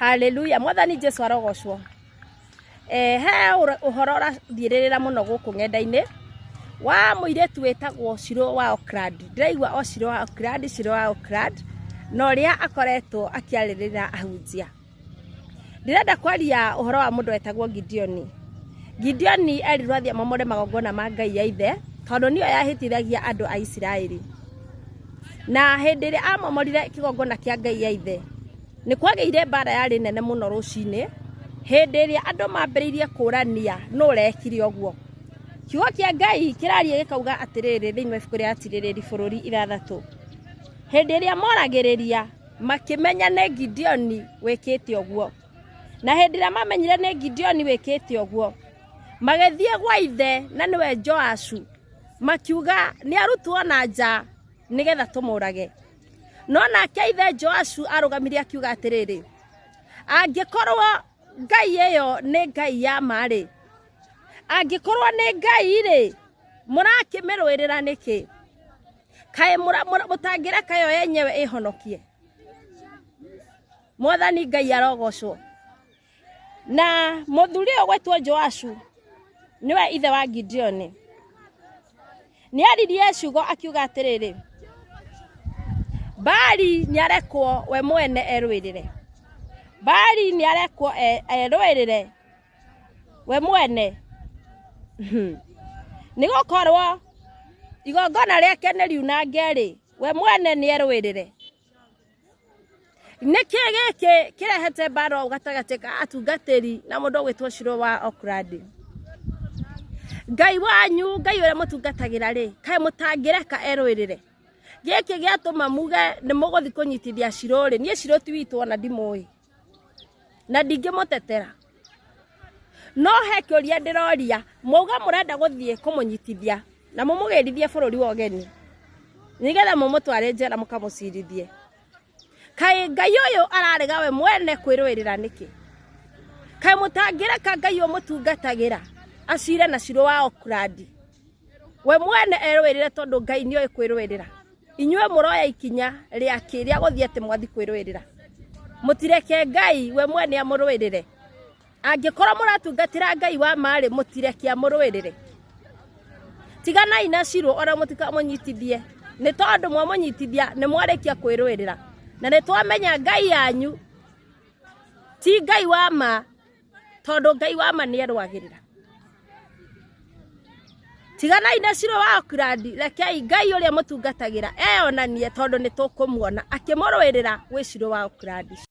Haleluya, mwathani Jesu arogocwo. He ũhoro ũrathiĩrĩrĩra mũno gũkũ ng'enda-inĩ wa mũirĩtu wĩtagwo Shiro wa Oakland. Ndĩraigua o Shiro wa Oakland, Shiro wa Oakland, na ũrĩa akoretwo akĩarĩrĩra ahunjia. Ndĩrenda kwaria ũhoro wa mũndũ wetagwo Gideoni. Gideoni erirwo athiĩ amomore magongona ma ngai ya ithe, tondũ nĩyo yahĩtithagia andũ a Isiraeli. Na hĩndĩ ĩrĩa amomorire kĩgongona kĩa ngai ya ithe, Nĩ kwagĩire mbaara yarĩ nene mũno rũcinĩ, hĩndĩ ĩrĩa andũ mambĩrĩirie kũũrania nũ ũrekire ũguo. Kiugo kĩa Ngai kĩraria gĩkauga atĩrĩrĩ thĩinĩ wa ibuku rĩa Atirĩrĩri Bũrũri 6, hĩndĩ ĩrĩa moragĩrĩria makĩmenya nĩ Gideoni wĩkĩte ũguo. Na hĩndĩ ĩrĩa mamenyire nĩ Gideoni wĩkĩte ũguo, magĩthiĩ gwa ithe na nĩwe Joashu, makiuga nĩ arutwo na nja nĩgetha tũmũrage. No nake ithe Joashu arũgamire akiuga atĩrĩrĩ, angĩkorwo ngai ĩyo nĩ ngai ya ma-rĩ, angĩkorwo nĩ ngai-rĩ, mũrakĩmĩrũĩrĩra nĩkĩ? Kaĩ mũtangĩreka yo yenyewe ĩhonokie? Mwathani Ngai arogocwo. Na mũthuri ũyũ gwetwo Joashu nĩwe ithe wa Gideoni nĩ aririe ciugo akiuga atĩrĩrĩ, Baali nĩ arekwo we mwene erũĩrĩre, Baali nĩ arekwo erũĩrĩre we mwene, nĩ gũkorwo igongona rĩake nĩ riunange-rĩ, we mwene nĩ erũĩrĩre. Nĩkĩ gĩkĩ kĩrehete mbara ũũ gatagatĩ ka atungatĩri na mũndũ ũgwĩtwo Shiro wa Oakland? Ngai wanyu, Ngai ũrĩa mũtungatagĩra rĩ, kaĩ mũtangĩreka erũĩrĩre? Gĩkĩ gĩatũma muge nĩ mũgũthiĩ kũnyitithia Shiro rĩ, niĩ Shiro ti witũ ona ndimũĩ na ndingĩmũtetera. No he kĩũria ndĩroria, mwauga mũrenda gũthiĩ kũmũnyitithia na mũmũgĩrithie bũrũri wa ũgeni nĩgetha mũmũtware njera mũkamũcirithie. Kaĩ Ngai ũyũ ararega we mwene kwĩrũĩrĩra nĩkĩ? Kaĩ mũtangĩreka Ngai ũyũ mũtungatagĩra acire na Shiro wa Oakland? We mwene erũĩrĩre tondũ Ngai nĩoĩ kwĩrũĩrĩra. Inyuĩ mũroya ikinya rĩakĩ rĩa gũthiĩ atĩ mwathiĩ kwĩrũĩrĩra? Mũtireke Ngai we mwene amũrũĩrĩre. Angĩkorwo mũratungatĩra Ngai wa ma-rĩ, mũtireke amũrũĩrĩre. Tiganai na Shiro ona mũtikamũnyitithie, nĩ tondũ mwamũnyitithia nĩ mwarĩkia kwĩrũĩrĩra. Na nĩ twamenya Ngai yanyu ti Ngai wa ma, tondũ Ngai wa ma nĩ erũagĩrĩra. Tiganai na Shiro wa Oakland, rekei Ngai ũrĩa mũtungatagĩra eyonanie tondũ nĩ tũkũmuona akĩmũrũĩrĩra gwĩ Shiro wa Oakland.